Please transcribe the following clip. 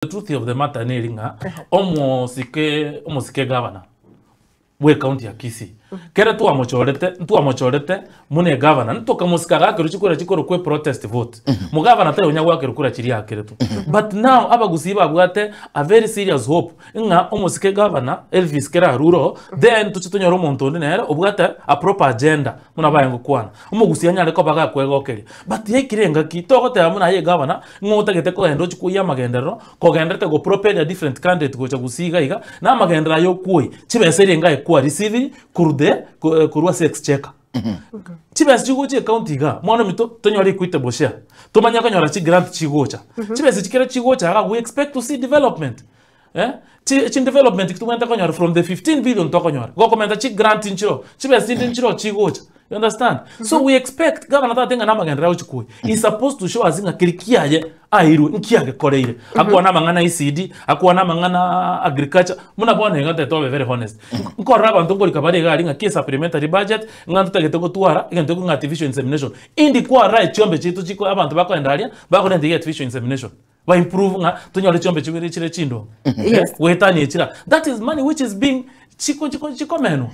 The truth of the matter neri ng'a omosike omosike gavana bwe county ya Kisii kere twamochorete ntwamochorete buna egavana ntokamosika agakerwa chikura chikorokwa eprotest vote mogavana tari onya goakerwa kura chiria aakeretwe but now abagusii babwate a very serious hope ng'a omosike gavana Elvis kere arure oo then toche tonyore omonto onde nere obwate a proper agenda buna baye ngokwana omogusii anyare koba gakwegokeria but yaikire engaki togoteba buna aye egavana Ng'o otagete kogenda ochie kwoyia amagenderero, kogenderete go propel a different candidate gocha gusii iga iga, na amagenderero aya okwoyia, chibesa eria enga ekwa receiving korwa the korwa ase exchequer. Chibesa chigocha ecounty igaa, mwana ominto tonyore equitable share, tomanye konyora chigrant chigocha. Chibesa echi kero chigocha igaa we expect to see development eh, chi chidevelopment ki tobwenerete konyora from the 15 billion tokonyora, gokomenta chigrant nchiroo, chibesa chinde nchiroo chigocha. You understand? So we expect gavana tagete ng'a namagenderero agochi koyia. He is supposed to show us ng'a keri kiaye airwe nkiagekoreire. Akwane amang'ana ECD, akwane amang'ana agriculture, buna bono iga ntagete tobe very honest. Nkorora abanto nkorika bare iga aria ng'a ki supplementary budget, ng'a ntotagete gotwara egento ekio ng'a artificial insemination. Indi kwarora echiombe chiaito chiko abanto bakoenda aria, bakorenta iga artificial insemination. Ba improve ng'a tonyore chiombe chibere chire chindonge. Yes. Goetania echira. That is money which is being chiko chiko chikomenwa.